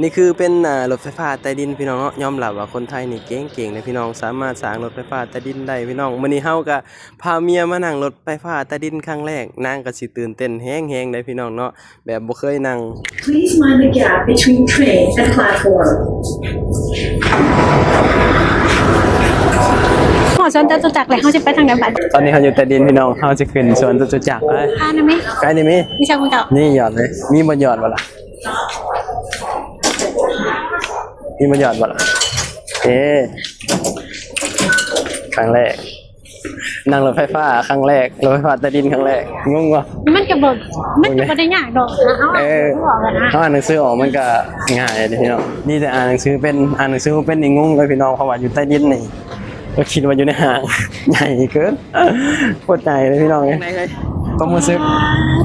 ນີ້ຄືເປັນ ອ່າ ລົດໄຟຟ້າໃຕ້ດິນພີ່ນ້ອງເນາະ. ຍອມຮັບວ່າຄົນໄທນີ້ເກັ່ງໆເດ້ພີ່ນ້ອງ, ສາມາດສ້າງລົດໄຟຟ້າໃຕ້ດິນໄດ້ພີ່ນ້ອງ. ມື້ນີ້ເຮົາກໍພາເມຍມານັ່ງລົດໄຟຟ້າໃຕ້ດິນຄັ້ງແລກ, ນາງກໍຊິຕື່ນເຕັ້ນແຮງໆເດ້ພີ່ນ້ອງເນາະ, ແບບບໍ່ເຄີຍນັ່ງ. Please mind the gap between train and platform. ຮອດສວນຈະຕຸຈັກແລ້ວ ເຮົາຊິໄປທາງໃດບັດ? ຕອນນີ້ເຮົາຢູ່ໃຕ້ດິນພີ່ນ້ອງ, ເຮົາຊິຂຶ້ນສວນຈະຕຸຈັກ. ອ່າ ນັ້ນແມ່ ໃກ້ນີ້ມີ ມີຊ່າງເກົ່າ ນີ້ຢອດເລີຍ. ມີບ່ອນຢອດບໍ່ລະ? ມີບໍ່ຢອດບໍ່ລະ? ເອີ ຄັ້ງແລກ ນັ່ງລົດໄຟຟ້າຄັ້ງແລກ, ລົດໄຟຟ້າໃຕ້ດິນຄັ້ງແລກ. ງົງບໍ່? ມັນກໍບໍ່ ມັນກໍບໍ່ໄດ້ຍາກດອກນະ. ເອີ ເຮົາອ່ານໜັງສືອອກມັນກໍງ່າຍເດ້ພີ່ນ້ອງ. ນີ້ແຕ່ອ່ານໜັງສືເປັນ, ອ່ານໜັງສືບໍ່ເປັນນີ້ງົງເລີຍພີ່ນ້ອງ, ເພາະວ່າຢູ່ໃຕ້ດິນນີ້ ກໍຄິດວ່າຢູ່ໃນຫ້າງ ໃຫຍ່ເກີນ ໂຄດໃຫຍ່ເລີຍພີ່ນ້ອງເອີຍ. ຄວາມຮູ້ສຶກ?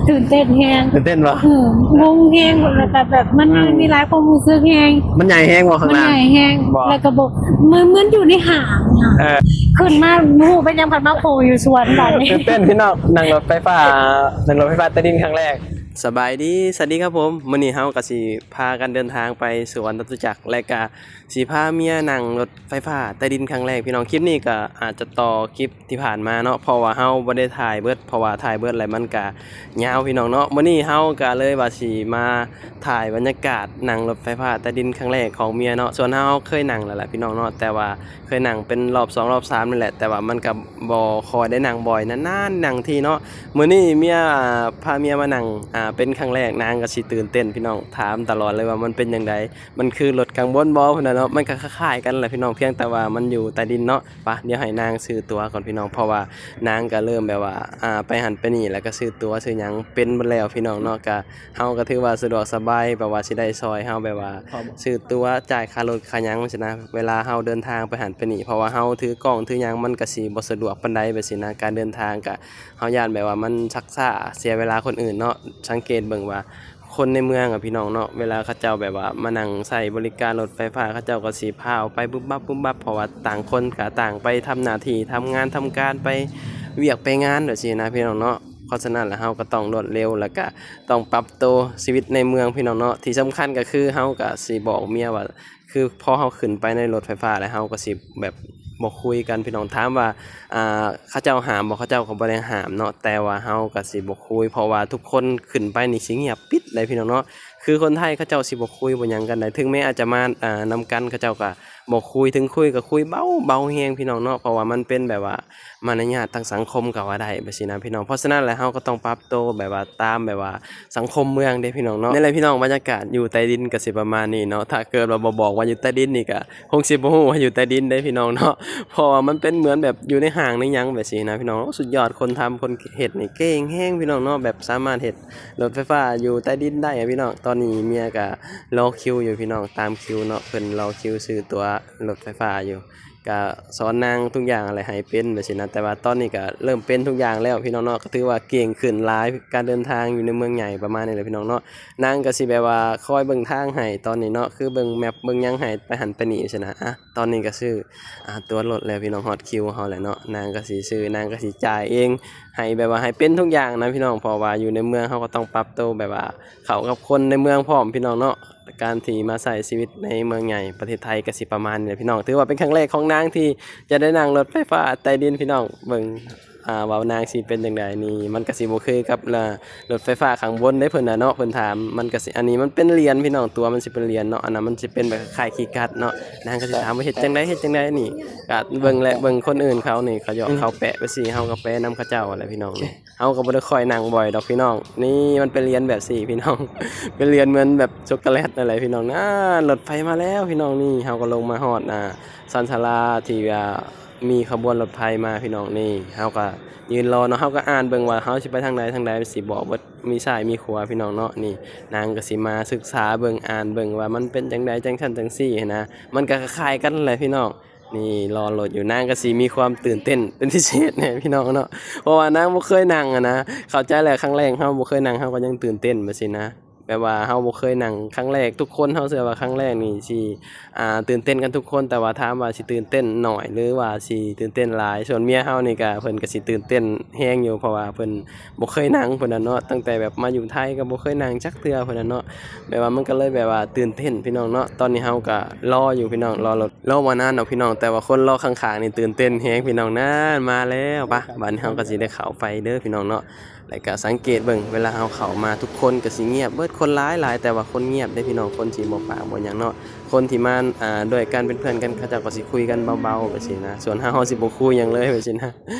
ຕື່ນເຕັ້ນແຮງ. ຕື່ນເຕັ້ນບໍ່? ອືມ ງົງແຮງ ແລ້ວກໍແບບມັນ ອືມ ມີຫຼາຍຄວາມຮູ້ສຶກແຮງ. ມັນໃຫຍ່ແຮງບໍ່ຂ້າງລ່າງ? ມັນໃຫຍ່ແຮງບໍ່? ແລ້ວກໍບໍ່ ມັນ ມັນຢູ່ໃນຫ້າງ. ເອີ ຂຶ້ນມາບໍ່ຮູ້ເປັນຫຍັງ ພັດມາໂຜຢູ່ສວນບາດນີ້. ຕື່ນເຕັ້ນພີ່ນ້ອງ, ນັ່ງລົດໄຟຟ້າ ນັ່ງລົດໄຟຟ້າໃຕ້ດິນຄັ້ງແລກ. ສະບາຍດີ ສະຫວັດດີຄັບຜົມ. ມື້ນີ້ເຮົາກໍຊິພາກັນເດີນທາງໄປສວນຈະຕຸຈັກ ແລະກະ ຊິພາເມຍນັ່ງລົດໄຟຟ້າໃຕ້ດິນຄັ້ງແລກພີ່ນ້ອງ. ຄລິບນີ້ກໍອາດຈະຕໍ່ຄລິບທີ່ຜ່ານມາເນາະ, ເພາະວ່າເຮົາບໍ່ໄດ້ຖ່າຍເບິດ, ເພາະວ່າຖ່າຍເບິດແລ້ວມັນກໍຍາວພີ່ນ້ອງເນາະ. ມື້ນີ້ເຮົາກໍເລີຍວ່າຊິມາຖ່າຍບັນຍາກາດນັ່ງລົດໄຟຟ້າໃຕ້ດິນຄັ້ງແລກຂອງເມຍເນາະ. ສ່ວນເຮົາເຄີຍນັ່ງແລ້ວແຫຼະພີ່ນ້ອງເນາະ, ແຕ່ວ່າເຄີຍນັ່ງເປັນລອບສອງລອບສາມນີ້ແຫຼະ, ແຕ່ວ່າມັນກໍບໍ່ຄ່ອຍໄດ້ນັ່ງບ່ອຍ, ນານໆນັ່ງທີເນາະ. ມື້ນີ້ເມຍ ອ່າ ພາເມຍມານັ່ງ ອ່າ ເປັນຄັ້ງແລກ, ນາງກໍຊິຕື່ນເຕັ້ນພີ່ນ້ອງ, ຖາມຕະຫຼອດເລີຍວ່າມັນເປັນຈັ່ງໃດ. ມັນຄືລົດກາງບົນບໍ່ພຸ້ນນະເນາະ, ມັນກໍຄ້າຍໆກັນແຫຼະພີ່ນ້ອງ, ພຽງແຕ່ວ່າມັນຢູ່ໃຕ້ດິນເນາະ. ປະ ດຽວໃຫ້ນາງຊື້ຕົ໋ວກ່ອນພີ່ນ້ອງ, ເພາະວ່ານາງກໍເລີ່ມແບບວ່າ ອ່າ ໄປຫັ້ນໄປນີ້ ແລ້ວກໍຊື້ຕົ໋ວຊື້ຫຍັງເປັນໝົດແລ້ວພີ່ນ້ອງເນາະ. ກໍ ເຮົາກໍຖືວ່າສະດວກສະບາຍ, ແບບວ່າຊິໄດ້ຊ່ອຍເຮົາແບບວ່າຊື້ຕົ໋ວ ຈ່າຍຄ່າລົດຄ່າຫຍັງຊີ້ນະ, ເວລາເຮົາເດີນທາງໄປຫັ້ນໄປນີ້, ເພາະວ່າເຮົາຖືກ້ອງຖືຫຍັງ ມັນກໍຊິບໍ່ສະດວກປານໃດແບບຊີ້ນະ. ການເດີນທາງກໍ ເຮົາຢ້ານແບບວ່າມັນຊັກຊ້າ ເສຍເວລາຄົນອື່ນເນາະ. ສັງເກດເບິ່ງວ່າ ຄົນໃນເມືອງອະພີ່ນ້ອງເນາະ, ເວລາເຂົາເຈົ້າແບບວ່າມານັ່ງໃຊ້ບໍລິການລົດໄຟຟ້າ ເຂົາເຈົ້າກໍຊິພາວໄປບຶບບັບບຶບບັບ, ເພາະວ່າຕ່າງຄົນກໍຕ່າງໄປທຳໜ້າທີ່ ທຳງານທຳການ ໄປວຽກໄປງານແບບຊີ້ນະພີ່ນ້ອງເນາະ. ເພາະສະນັ້ນແລ້ວເຮົາກໍຕ້ອງລວດເລັວ ແລ້ວກໍຕ້ອງປັບໂຕຊີວິດໃນເມືອງພີ່ນ້ອງເນາະ. ທີ່ສຳຄັນກໍຄືເຮົາກໍຊິບອກເມຍວ່າ ຄືພໍເຮົາຂຶ້ນໄປໃນລົດໄຟຟ້າແລ້ວ ເຮົາກໍຊິແບບບໍ່ຄຸຍກັນພີ່ນ້ອງ. ຖາມວ່າ ອ່າ ເຂົາເຈົ້າຫ້າມບໍ່? ເຂົາເຈົ້າກໍບໍ່ໄດ້ຫ້າມເນາະ, ແຕ່ວ່າເຮົາກໍຊິບໍ່ຄຸຍ ເພາະວ່າທຸກຄົນຂຶ້ນໄປນີ້ຊິງຽບປິດເລີຍພີ່ນ້ອງເນາະ. ຄືຄົນໄທເຂົາເຈົ້າຊິບໍ່ຄຸຍບໍ່ຫຍັງກັນໃດ, ເຖິງແມ້ອາດຈະມາ ອ່າ ນຳກັນ ເຂົາເຈົ້າກໍບໍ່ຄຸຍ, ເຖິງຄຸຍກໍຄຸຍເບົາໆແຮງພີ່ນ້ອງເນາະ, ເພາະວ່າມັນເປັນແບບວ່າ ມານະຍາດທາງສັງຄົມກໍວ່າໄດ້ແບບຊີ້ນະພີ່ນ້ອງ. ເພາະສະນັ້ນແລ້ວ ເຮົາກໍຕ້ອງປັບໂຕແບບວ່າຕາມແບບວ່າສັງຄົມເມືອງເດ້ພີ່ນ້ອງເນາະ. ນີ້ແຫຼະພີ່ນ້ອງ ບັນຍາກາດຢູ່ໃຕ້ດິນກໍຊິປະມານນີ້ເນາະ. ຖ້າເກີດວ່າບໍ່ບອກວ່າຢູ່ໃຕ້ດິນນີ້ ກໍຄົງຊິບໍ່ຮູ້ວ່າຢູ່ໃຕ້ດິນເດ້ພີ່ນ້ອງເນາະ, ເພາະວ່າມັນເປັນເໝືອນແບບຢູ່ໃນຫ້າງໃນຫຍັງແບບຊີ້ນະພີ່ນ້ອງ. ສຸດຍອດ ຄົນທຳຄົນເຮັດນີ້ເກັ່ງແຮງພີ່ນ້ອງເນາະ, ແບບສາມາດເຮັດລົດໄຟຟ້າຢູ່ໃຕ້ດິນໄດ້ອະພີ່ນ້ອງ. ຕອນນີ້ເມຍກໍລໍຄິວຢູ່ພີ່ນ້ອງ, ຕາມຄິວເນາະ, ເພິ່ນລໍຄິວຊື້ຕົ໋ວລົດໄຟຟ້າຢູ່. ກະສອນນາງທຸກຢ່າງແຫຼະ ໃຫ້ເປັນແບບຊີ້ນະ, ແຕ່ວ່າຕອນນີ້ກະເລີ່ມເປັນທຸກຢ່າງແລ້ວພີ່ນ້ອງເນາະ. ກໍຖືວ່າເກັ່ງຂຶ້ນຫຼາຍ ການເດີນທາງຢູ່ໃນເມືອງໃຫຍ່ປະມານນີ້ແຫຼະພີ່ນ້ອງເນາະ. ນາງກໍຊິແບບວ່າຄອຍເບິ່ງທາງໃຫ້ຕອນນີ້ເນາະ, ຄືເບິ່ງແມັບເບິ່ງຫຍັງໃຫ້ໄປຫັ້ນໄປນີ້ຊີ້ນະ. ອະ ຕອນນີ້ກໍຊື້ ອາ ຕົ໋ວລົດແລ້ວພີ່ນ້ອງ, ຮອດຄິວເຮົາແລ້ວເນາະ. ນາງກໍຊິຊື້ ນາງກໍຊິຈ່າຍເອງ ໃຫ້ແບບວ່າໃຫ້ເປັນທຸກຢ່າງນະພີ່ນ້ອງ, ເພາະວ່າຢູ່ໃນເມືອງເຮົາກໍຕ້ອງປັບໂຕແບບວ່າເຂົ້າກັບຄົນໃນເມືອງພ້ອມພີ່ນ້ອງເນາະ. ການທີ່ມາໃຊ້ຊີວິດໃນເມືອງໃຫຍ່ປະເທດໄທກໍຊິປະມານນີ້ແຫຼະພີ່ນ້ອງ. ຖືວ່າເປັນຄັ້ງແລກຂອງນາງທີ່ຈະໄດ້ນັ່ງລົດໄຟຟ້າໃຕ້ດິນພີ່ນ້ອງ. ເບິ່ງ ອ່າ ວ່ານາງຊິເປັນຈັ່ງໃດນີ້, ມັນກໍຊິບໍ່ຄືກັບ ອ່າ ລົດໄຟຟ້າຂ້າງບົນເດ້ ເພິ່ນນະເນາະ, ເພິ່ນຖາມ. ມັນກໍຊິ ອັນນີ້ມັນເປັນຫຼຽນພີ່ນ້ອງ, ຕົ໋ວມັນຊິເປັນຫຼຽນເນາະ, ອັນນັ້ນມັນຊິເປັນແບບຄ້າຍໆຄີຍກັດເນາະ. ນາງກໍຊິຖາມວ່າເຮັດຈັ່ງໃດ ເຮັດຈັ່ງໃດນີ້, ກໍເບິ່ງແຫຼະ ເບິ່ງຄົນອື່ນເຂົານີ້ ເຂົາຢອກເຂົາແປະໄປຊີ້ ເຮົາກໍແປະນຳເຂົາເຈົ້າຫັ້ນແຫຼະພີ່ນ້ອງ. ເຮົາກໍບໍ່ໄດ້ຄ່ອຍນັ່ງບ່ອຍດອກພີ່ນ້ອງ. ນີ້ມັນເປັນຫຼຽນແບບຊີ້ພີ່ນ້ອງ, ເປັນຫຼຽນເໝືອນແບບຊັອກໂກແລັດນັ້ນແຫຼະພີ່ນ້ອງ. ອາ ລົດໄຟມາແລ້ວພີ່ນ້ອງ. ນີ້ເຮົາກໍລົງມາຮອດ ອາ ຊານສາລາທີ່ວ່າມີຂະບວນລົດໄຟມາພີ່ນ້ອງ. ນີ້ເຮົາກໍຢືນລໍເນາະ, ເຮົາກໍອ່ານເບິ່ງວ່າເຮົາຊິໄປທາງໃດ ທາງໃດ ມັນຊິບອກເບິດ ມີຊ້າຍມີຂວາພີ່ນ້ອງເນາະ. ນີ້ນາງກໍຊິມາສຶກສາເບິ່ງ ອ່ານເບິ່ງວ່າມັນເປັນຈັ່ງໃດ ຈັ່ງຊັ້ນຈັ່ງຊີ້ຫັ້ນນະ, ມັນກໍຄ້າຍໆກັນແຫຼະພີ່ນ້ອງ. ນີ້ລໍລົດຢູ່ ນາງກໍຊິມີຄວາມຕື່ນເຕັ້ນເປັນພິເສດແດ່ພີ່ນ້ອງເນາະ, ເພາະວ່ານາງບໍ່ເຄີຍນັ່ງຫັ້ນນະ. ເຂົ້າໃຈແຫຼະ ຄັ້ງແລກເຮົາບໍ່ເຄີຍນັ່ງ ເຮົາກໍຍັງຕື່ນເຕັ້ນແບບຊີ້ນະ. ແບບວ່າເຮົາບໍ່ເຄີຍນັ່ງຄັ້ງແລກ ທຸກຄົນເຮົາເຊື່ອວ່າຄັ້ງແລກນີ້ຊິ ອ່າ ຕື່ນເຕັ້ນກັນທຸກຄົນ ແຕ່ວ່າຖາມວ່າຊິຕື່ນເຕັ້ນໜ້ອຍ ຫຼືວ່າຊິຕື່ນເຕັ້ນຫຼາຍ ສ່ວນເມຍເຮົານີ້ກະ ເພິ່ນກະຊິຕື່ນເຕັ້ນແຮງຢູ່ ເພາະວ່າເພິ່ນບໍ່ເຄີຍນັ່ງພຸ້ນນະເນາະ ຕັ້ງແຕ່ແບບມາຢູ່ໄທກະບໍ່ເຄີຍນັ່ງຈັກເທື່ອພຸ້ນນະເນາະ ແບບວ່າມັນກະເລີຍແບບວ່າຕື່ນເຕັ້ນພີ່ນ້ອງເນາະ. ຕອນນີ້ເຮົາກະລໍຢູ່ພີ່ນ້ອງ ລໍລົດ ລໍບໍ່ນານດອກພີ່ນ້ອງ ແຕ່ວ່າຄົນລໍຂ້າງໆນີ້ຕື່ນເຕັ້ນແຮງພີ່ນ້ອງ ນັ້ນມາແລ້ວ. ປະ ບາດນີ້ເຮົາກະຊິໄດ້ເຂົ້າໄປເດີພີ່ນ້ອງເນາະ. ແລ້ວກະສັງເກດເບິ່ງ ເວລາເຮົາເຂົ້າມາທຸກຄົນກະຊິງຽບເບິດ ຄົນຫຼາຍໆ ແຕ່ວ່າຄົນງຽບເດ້ພີ່ນ້ອງ ຄົນຊິບໍ່ປາກບໍ່ຫຍັງເນາະ. ຄົນທີ່ມາ ອ່າ ດ້ວຍການເປັນເພື່ອນກັນ ເຂົາເຈົ້າກະຊິຄຸຍກັນເບົາໆ ແບບຊີ້ນະ ສ່ວນເຮົາ ເຮົາຊິບໍ່ຄຸຍຫຍັງເລີຍ ແບບຊີ້ນະ.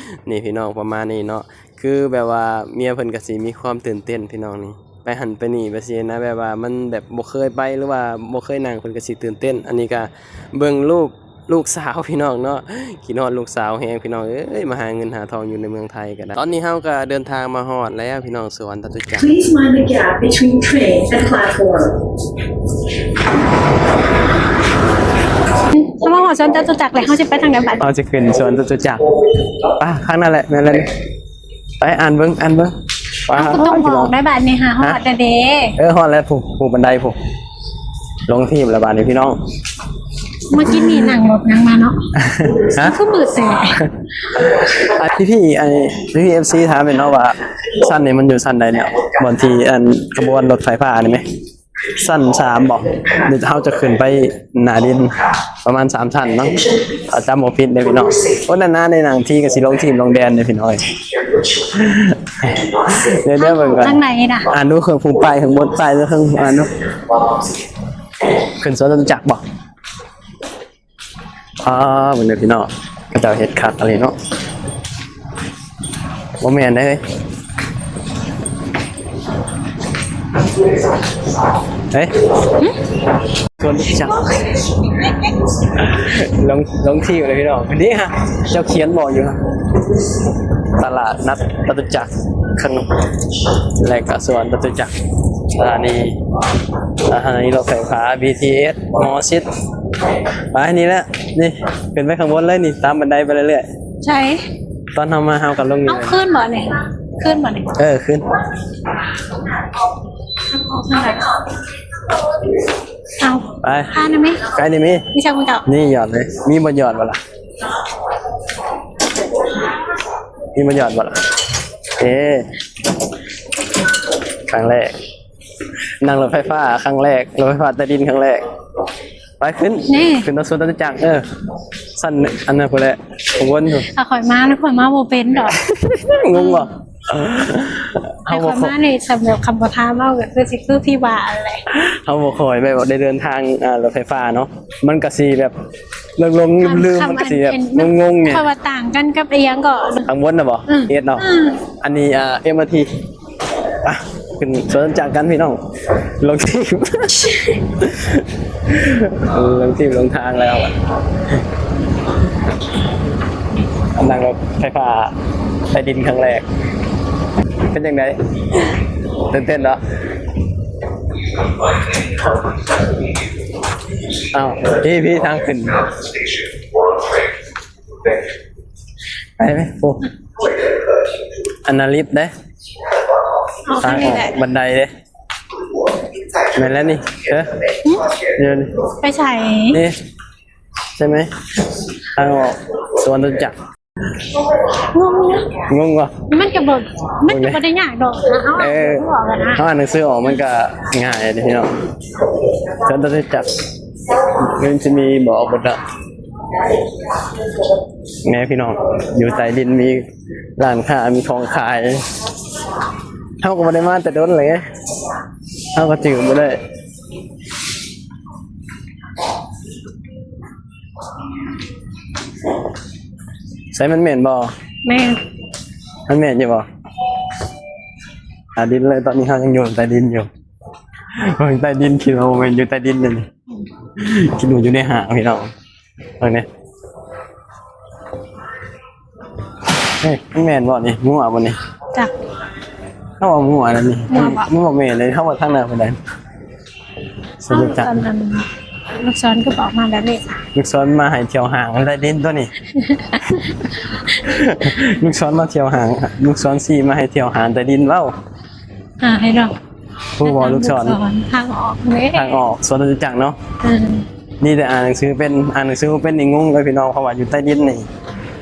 ນີ້ພີ່ນ້ອງ ປະມານນີ້ເນາະ ຄືແບບວ່າເມຍເພິ່ນກະຊິມີຄວາມຕື່ນເຕັ້ນພີ່ນ້ອງ ນີ້ໄປຫັ້ນໄປນີ້ ແບບຊີ້ນະ ແບບວ່າມັນແບບບໍ່ເຄີຍໄປ ຫຼືວ່າບໍ່ເຄີຍນັ່ງ ເພິ່ນກະຊິຕື່ນເຕັ້ນ. ອັນນີ້ກະເບິ່ງຮູບ ລູກສາວພີ່ນ້ອງເນາະ ຄິດຮອດລູກສາວແຮງພີ່ນ້ອງເອີຍ ມາຫາເງິນຫາທອງຢູ່ໃນເມືອງໄທກະໄດ້. ຕອນນີ້ເຮົາກະເດີນທາງມາຮອດແລ້ວພີ່ນ້ອງ ສວນຈະຕຸຈັກ. Please mind the gap between train and platform. ເຮົາມາຮອດສວນຈະຕຸຈັກແລ້ວ ເຮົາຊິໄປທາງໃດບັດ? ເຮົາຊິຂຶ້ນສວນຈະຕຸຈັກ. ປະ ຂ້າງນັ້ນແຫຼະ ແມ່ນແລ້ວນີ້. ໄປອ່ານເບິ່ງ ອ່ານເບິ່ງ. ເຮົາກະຕ້ອງອອກໄດ້ບາດນີ້ຫາຮອດແລ້ວເດ້. ເອີ ຮອດແລ້ວ ຜູ້ ຜູ້ບັນໄດຜູ້ ລົງທີບແລ້ວບາດນີ້ພີ່ນ້ອງ. ເມື່ອກີ້ນີ້ນັ່ງລົດຫຍັງມາເນາະ? ຮະ? ຄືມືດແທ້. ອ່າ ພີ່ໆ ອັນນີ້ ພີ່ໆ ເອັຟຊີ ຖາມແມ່ນເນາະວ່າ ຊັ້ນນີ້ມັນຢູ່ຊັ້ນໃດເນາະ ບ່ອນທີ່ອັນຂະບວນລົດໄຟຟ້ານີ້ແມະ? ຊັ້ນສາມບໍ? ດຽວເຮົາຈະຂຶ້ນໄປໜ້າດິນປະມານສາມຊັ້ນເນາະ ຖ້າຈຳບໍ່ຜິດເດ້ພີ່ນ້ອງ. ໂອ້ ນານໆ ໄດ້ນັ່ງທີກະຊິລົງທີມລົງແດນເດ້ພີ່ນ້ອງ. ດຽວ ດຽວເບິ່ງກ່ອນ ທາງໃດນະ? ອ່ານດູເຄື່ອງພຸ້ນ ປ້າຍຂ້າງບົນ ປ້າຍເຄື່ອງ ອ່ານດູ ຂຶ້ນສວນຈະຕຸຈັກບໍ? ອ່າ ເບິ່ງເດີພີ່ນ້ອງ ເຂົາເຈົ້າເຮັດຄັກອີ່ຫຼີເນາະ. ບໍ່ແມ່ນເດ້ ເອີຍ ຫຶ? ສວນຈະຕຸຈັກ ລົງ ລົງທີບເລີຍພີ່ນ້ອງ. ນີ້ຮະ ເຈົ້າຂຽນບອກຢູ່ ຕະຫຼາດນັດຈະຕຸຈັກ ແລະກະສວນຈະຕຸຈັກ ສະຖານີ ສະຖານີລົດໄຟຟ້າ ບີທີເອສ ໝໍຊິດ. ໄປນີ້ແຫຼະ ນີ້ ຂຶ້ນໄປຂ້າງບົນເລີຍນີ້ ຕາມບັນໄດໄປເລື້ອຍໆ. ໃສ? ຕອນເຮົາມາເຮົາກະລົງນີ້. ເອົາ ຄືນບໍນີ້? ຄືນບໍນີ້? ເອີ ຄືນ. ເອົາ ໄປ ພານະແມ່ ໄກນີ້ມີ ມີຈັກມື້ເຈົ້າ? ນີ້ຢອດເລີຍ ມີບໍ່ຢອດບໍ່ລະ? ມີບໍ່ຢອດບໍ່ລະ? ເອີ ຄັ້ງແລກ ນັ່ງລົດໄຟຟ້າຄັ້ງແລກ ລົດໄຟຟ້າໃຕ້ດິນຄັ້ງແລກ. ໄປຂຶ້ນ ນີ້ ຂຶ້ນມາສວນຈະຕຸຈັກ. ເອີ ຊັ້ນອັນນັ້ນພຸ້ນແຫຼະ ຂ້າງບົນພຸ້ນ. ຖ້າຂ້ອຍມານະ ຂ້ອຍມາບໍ່ເປັນດອກ ງົງບໍ່? ເຮົາບໍ່ ຂ້ອຍມານີ້ ສຳລັບຄຳບໍ່ຖາມເວົ້າກະຄືຊິຄືພີ່ວ່າຫັ້ນແຫຼະ. ເຮົາບໍ່ຄ່ອຍແບບວ່າໄດ້ເດີນທາງ ອ່າ ລົດໄຟຟ້າເນາະ ມັນກະຊິແບບຫຼົງໆ ລືມໆ ມັນກະຊິແບບງົງໆ ນີ້. ຂ້ອຍວ່າຕ່າງກັນກັບອີ່ຫຍັງເກາະ ຂ້າງບົນນະບໍ? ເອັດເນາະ ອັນນີ້ ອ່າ ເອັມອາທີ. ປະ ຂຶ້ນສວນຈະຕຸຈັກກັນພີ່ນ້ອງ ລົງທີບ ລົງທີບລົງທາງແລ້ວ. ນັ່ງລົດໄຟຟ້າໃຕ້ດິນຄັ້ງແລກ ເປັນຈັ່ງໃດ? ຕື່ນເຕັ້ນເນາະ. ອ້າວ ພີ່ໆ ທາງຂຶ້ນ ໄປໄໝ? ໂອ້ ອັນນະລິບເດ້ ທາງອອກບັນໄດເດ້. ແມ່ນແລ້ວນີ້ ເອີ ຫຶ? ນີ້ ໄປໃສ? ນີ້ ໃຊ່ໄໝ? ທາງອອກສວນຈະຕຸຈັກ. ງົງຢູ່ ງົງບໍ່? ມັນກະບໍ່ ມັນກະບໍ່ໄດ້ຍາກດອກ ເຮົາ ເອີ ເຮົາອ່ານໜັງສືອອກມັນກະງ່າຍເດ້ພີ່ນ້ອງ. ສວນຈະຕຸຈັກ ມັນຊິມີບອກເບິດເນາະ. ແນ່ພີ່ນ້ອງ ຢູ່ໃຕ້ດິນມີຮ້ານຄ້າ ມີຂອງຂາຍ. ເຮົາກະບໍ່ໄດ້ມາແຕ່ດົນແລ້ວ ເຮົາກະຈື່ບໍ່ໄດ້. ໃສ ມັນແມ່ນບໍ່? ແມ່ນ. ມັນແມ່ນຢູ່ບໍ່? ໃຕ້ດິນເລີຍ ຕອນນີ້ເຮົາຍັງຢູ່ໃຕ້ດິນຢູ່. ເບິ່ງໃຕ້ດິນ ຄິດວ່າບໍ່ແມ່ນຢູ່ໃຕ້ດິນເດນີ້ ຄິດວ່າຢູ່ໃນຫ້າງພີ່ນ້ອງ. ເບິ່ງນີ້ ເອີຍ ມັນແມ່ນບໍ່ນີ້? ມົ້ວບໍ່ນີ້? ຈັກ ເຮົາວ່າມົ້ວແລ້ວນີ້ ມັນບໍ່ແມ່ນເລີຍ. ເຮົາວ່າທາງໜ້າເພິ່ນໃດ ສະຫຼຸບຈັກ ອັນນັ້ນ ລູກສອນກະບອກມາແບບນີ້ ລູກສອນມາໃຫ້ທ່ຽວຫ້າງໃຕ້ດິນຕົວນີ້. ລູກສອນມາທ່ຽວຫ້າງ ລູກສອນຊີ້ມາໃຫ້ທ່ຽວຫ້າງໃຕ້ດິນເວົ້າ. ຫາໃຫ້ເນາະ. ຮູ້ບໍ່ລູກສອນ? ທາງອອກເດ້ ທາງອອກສວນຈະຕຸຈັກເນາະ. ເອີ ນີ້ແຕ່ອ່ານໜັງສືເປັນ ອ່ານໜັງສືບໍ່ເປັນນີ້ງົງເລີຍພີ່ນ້ອງ ເພາະວ່າຢູ່ໃຕ້ດິນນີ້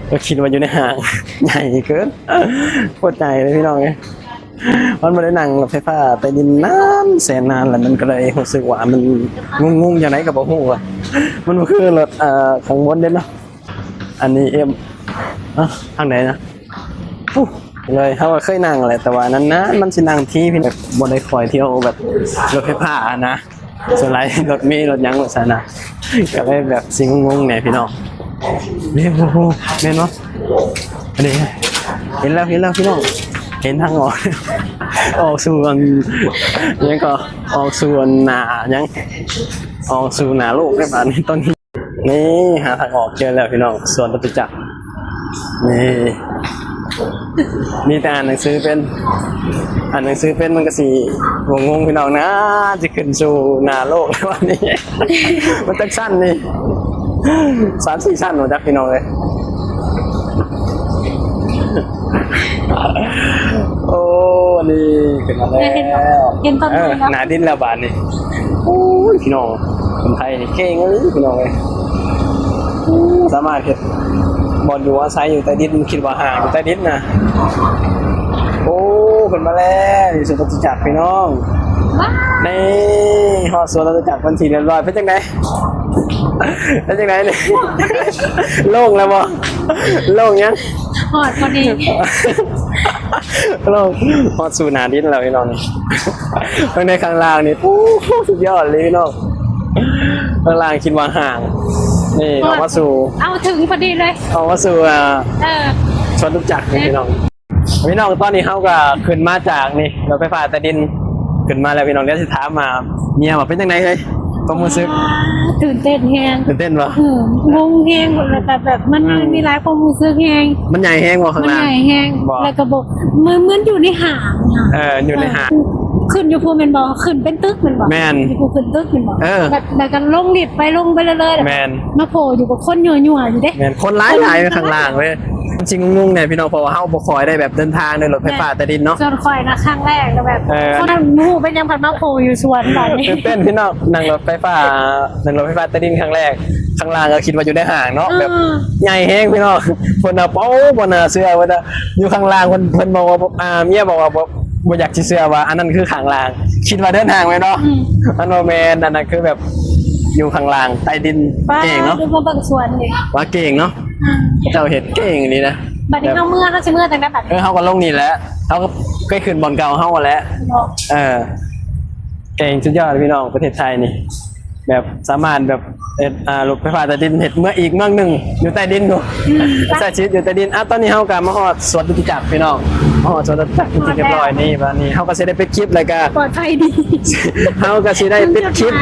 ກໍຄິດວ່າຢູ່ໃນຫ້າງ ໃຫຍ່ເກີນ ໂຄດໃຫຍ່ເລີຍພີ່ນ້ອງເອີຍ. ມັນບໍ່ໄດ້ນັ່ງລົດໄຟຟ້າໃຕ້ດິນນານແສນນານແລ້ວ ມັນກໍເລີຍຮູ້ສຶກວ່າມັນງົງໆ ຈັ່ງໃດກໍບໍ່ຮູ້ວ່າມັນບໍ່ຄືລົດ ເອີ ຂ້າງບົນເດ້ເນາະ. ອັນນີ້ເອັມ ເອີ ທາງໃດນະ? ໂອ້ ເລີຍ ເຮົາກໍເຄີຍນັ່ງແຫຼະ ແຕ່ວ່ານານໆ ມັນຊິນັ່ງທີ ແບບບໍ່ໄດ້ຄ່ອຍທ່ຽວແບບລົດໄຟຟ້ານະ ສ່ວນຫຼາຍລົດເມ ລົດຫຍັງວ່າຊັ້ນນະ ກໍເລີຍແບບຊິງົງໆ ແດ່ພີ່ນ້ອງ. ນີ້ ໂອ້ໂຫ ແມ່ນບໍ່? ອັນນີ້ ເຫັນແລ້ວ ເຫັນແລ້ວພີ່ນ້ອງ ເຫັນທາງອອກ ອອກສູ່ອັນ ຫຍັງກໍ ອອກສູ່ອັນໜ້າຫຍັງ ອອກສູ່ໜ້າໂລກໄດ້ບາດນີ້ ຕອນນີ້. ນີ້ຫາທາງອອກເຈີແລ້ວພີ່ນ້ອງ ສວນຈະຕຸຈັກ. ນີ້ ມີແຕ່ອ່ານໜັງສືເປັນ ອ່ານໜັງສືເປັນມັນກໍຊິງົງໆ ພີ່ນ້ອງນະ ຊິຂຶ້ນສູ່ໜ້າໂລກແລ້ວບາດນີ້. ມັນຈັກຊັ້ນນີ້ ສາມສີ່ຊັ້ນບໍ່ຈັກພີ່ນ້ອງເອີຍ. ໂອ້ ນີ້ຂຶ້ນມາແລ້ວ ເຫັນ ເຫັນຕອນ ເອີ ໜ້າດິນແລ້ວບາດນີ້. ໂອ້ຍ ພີ່ນ້ອງ ຄົນໄທນີ້ເກັ່ງອີ່ຫຼີພີ່ນ້ອງເອີຍ ສາມາດເຮັດບ່ອນຢູ່ອາໄສຢູ່ໃຕ້ດິນ ຄິດວ່າຫ້າງຢູ່ໃຕ້ດິນນະ. ໂອ້ ຂຶ້ນມາແລ້ວ ນີ້ສວນຈະຕຸຈັກພີ່ນ້ອງ. ນີ້ຮອດສວນຈະຕຸຈັກເປັນທີ່ຮຽບຮ້ອຍ ເປັນຈັ່ງໃດ? ເປັນຈັ່ງໃດນີ້? ໂລ່ງແລ້ວບໍ່? ໂລ່ງຍັງ? ຮອດພໍດີ ໂລ່ງ ຮອດສູ່ໜ້າດິນແລ້ວພີ່ນ້ອງ. ເບິ່ງໃນຂ້າງລ່າງນີ້ ໂອ້ ສຸດຍອດເລີຍພີ່ນ້ອງ ຂ້າງລ່າງຄິດວ່າຫ້າງ. ນີ້ ຮອດ ອອກມາສູ່ ເອົາ ເຖິງພໍດີເລີຍ ອອກມາສູ່ ເອີ ເອີ ສວນຈະຕຸຈັກນີ້ພີ່ນ້ອງ. ພີ່ນ້ອງ ຕອນນີ້ເຮົາກໍຂຶ້ນມາຈາກນີ້ ລົດໄຟຟ້າໃຕ້ດິນ ຂຶ້ນມາແລ້ວພີ່ນ້ອງ. ດຽວຊິຖາມວ່າເມຍວ່າເປັນຈັ່ງໃດເຮີ້ຍ ຄວາມຮູ້ສຶກ? ຕື່ນເຕັ້ນແຮງ ຕື່ນເຕັ້ນບໍ່? ເອີ ງົງແຮງ ແລ້ວກໍແບບມັນ ອືມ ມີຫຼາຍຄວາມຮູ້ສຶກແຮງ. ມັນໃຫຍ່ແຮງບໍ່ຂ້າງລ່າງ? ມັນໃຫຍ່ແຮງ ບໍ່ ແລ້ວກໍບໍ່ ມັນ ມັນຢູ່ໃນຫ້າງນະ. ເອີ ຢູ່ໃນຫ້າງ ເອີ ຂຶ້ນຢູ່ພຸ້ນແມ່ນບໍ່? ຂຶ້ນເປັນຕຶກແມ່ນບໍ່? ແມ່ນ ຢູ່ພຸ້ນຂຶ້ນຕຶກແມ່ນບໍ່? ເອີ ແລ້ວ ແລ້ວກໍລົງລິບໄປ ລົງໄປເລື້ອຍໆ ແມ່ນ ມາໂຜຢູ່ກັບຄົນຍົວໆຢູ່ເດ້. ແມ່ນ ຄົນຫຼາຍໆ ຂ້າງລ່າງເວີຍ. ມັນຊິງົງໆ ແດ່ພີ່ນ້ອງ ເພາະວ່າເຮົາບໍ່ຄ່ອຍໄດ້ແບບເດີນທາງໃນລົດໄຟຟ້າໃຕ້ດິນເນາະ. ສ່ວນຂ້ອຍນະ ຄັ້ງແລກແລ້ວແບບ ເອີ ຄົນຮູ້ເປັນຫຍັງພັດມາໂຜຢູ່ສວນບາດນີ້. ຕື່ນເຕັ້ນພີ່ນ້ອງ ນັ່ງລົດໄຟຟ້າ ນັ່ງລົດໄຟຟ້າໃຕ້ດິນຄັ້ງແລກ ຂ້າງລ່າງກໍຄິດວ່າຢູ່ໃນຫ້າງເນາະ ເອີ ແບບໃຫຍ່ແຮງພີ່ນ້ອງ. ເພິ່ນວ່າ ໂອ້ ບໍ່ໜ້າເຊື່ອ ວ່າຢູ່ຂ້າງລ່າງ ເພິ່ນ ເພິ່ນບອກວ່າ ອ່າ ເມຍບອກວ່າ ບໍ່ ບໍ່ຢາກຊິເຊື່ອວ່າອັນນັ້ນຄືຂ້າງລ່າງ ຄິດວ່າເດີນຫ້າງແມ່ນບໍ່? ອືມ ມັນບໍ່ແມ່ນ ອັນນັ້ນຄືແບບຢູ່ຂ້າງລ່າງໃຕ້ດິນ. ປາ ເກັ່ງເນາະ ເດີນມາເບິ່ງສວນນີ້ ວ່າເກັ່ງເນາະ. ອືມ ເຈົ້າເຮັດເກັ່ງອີ່ຫຼີນະ. ບາດນີ້ເຮົາເມືອ ເຮົາຊິເມືອທາງໃດບາດ? ເອີ ເຮົາກໍລົງນີ້ແຫຼະ ເຮົາກໍເຄີຍຂຶ້ນບ່ອນເກົ່າເຮົາຫັ້ນແຫຼະ. ເອີ ເກັ່ງສຸດຍອດພີ່ນ້ອງ ປະເທດໄທນີ້ ແບບສາມາດແບບເຮັດ ອ່າ ລົດໄຟຟ້າໃຕ້ດິນ ເຮັດເມືອງ ອີກເມືອງໜຶ່ງຢູ່ໃຕ້ດິນພຸ້ນ. ອືມ ໃຊ້ຊີວິດຢູ່ໃຕ້ດິນ. ອ່ະ ຕອນນີ້ເຮົາກໍມາຮອດສວນຈະຕຸຈັກພີ່ນ້ອງ ມາຮອດສວນຈະຕຸຈັກເປັນທີ່ຮຽບຮ້ອຍນີ້. ບາດນີ້ເຮົາກໍຊິໄດ້ປິດຄລິບ ແລ້ວກໍປອດໄພດີ ເຮົາກໍຊິໄດ້ປິດຄລິບ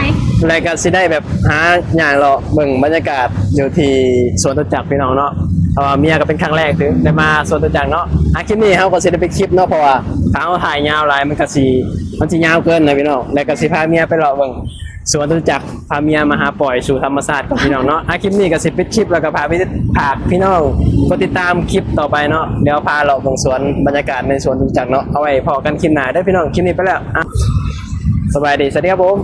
ແລ້ວກໍຊິໄດ້ແບບຫາຍ່າງເລາະເບິ່ງບັນຍາກາດຢູ່ທີ່ສວນຈະຕຸຈັກພີ່ນ້ອງເນາະ. ເພາະວ່າເມຍກໍເປັນຄັ້ງແລກທີ່ໄດ້ມາສວນຈະຕຸຈັກເນາະ. ອ່ະ ຄລິບນີ້ເຮົາກໍຊິໄດ້ປິດຄລິບເນາະ ເພາະວ່າຖ້າເຮົາຖ່າຍຍາວຫຼາຍ ມັນກໍຊິ ມັນຊິຍາວເກີນນະພີ່ນ້ອງ. ແລ້ວກໍຊິພາເມຍໄປເລາະເບິ່ງ ສວນຈະຕຸຈັກ ພາເມຍມາຫາປ່ອຍສູ່ທຳມະຊາດກັບພີ່ນ້ອງເນາະ. ອ່ະ ຄລິບນີ້ກໍຊິປິດຄລິບ ແລ້ວກໍຝາກ ຝາກພີ່ນ້ອງກົດຕິດຕາມຄລິບຕໍ່ໄປເນາະ. ດຽວພາເລາະເບິ່ງສວນ ບັນຍາກາດໃນສວນຈະຕຸຈັກເນາະ. ເອົາໄວ້ພໍ້ກັນຄລິບໜ້າເດີພີ່ນ້ອງ. ຄລິບນີ້ໄປແລ້ວ ອ່ະ ສະບາຍດີ ສະຫວັດດີຄັບຜົມ.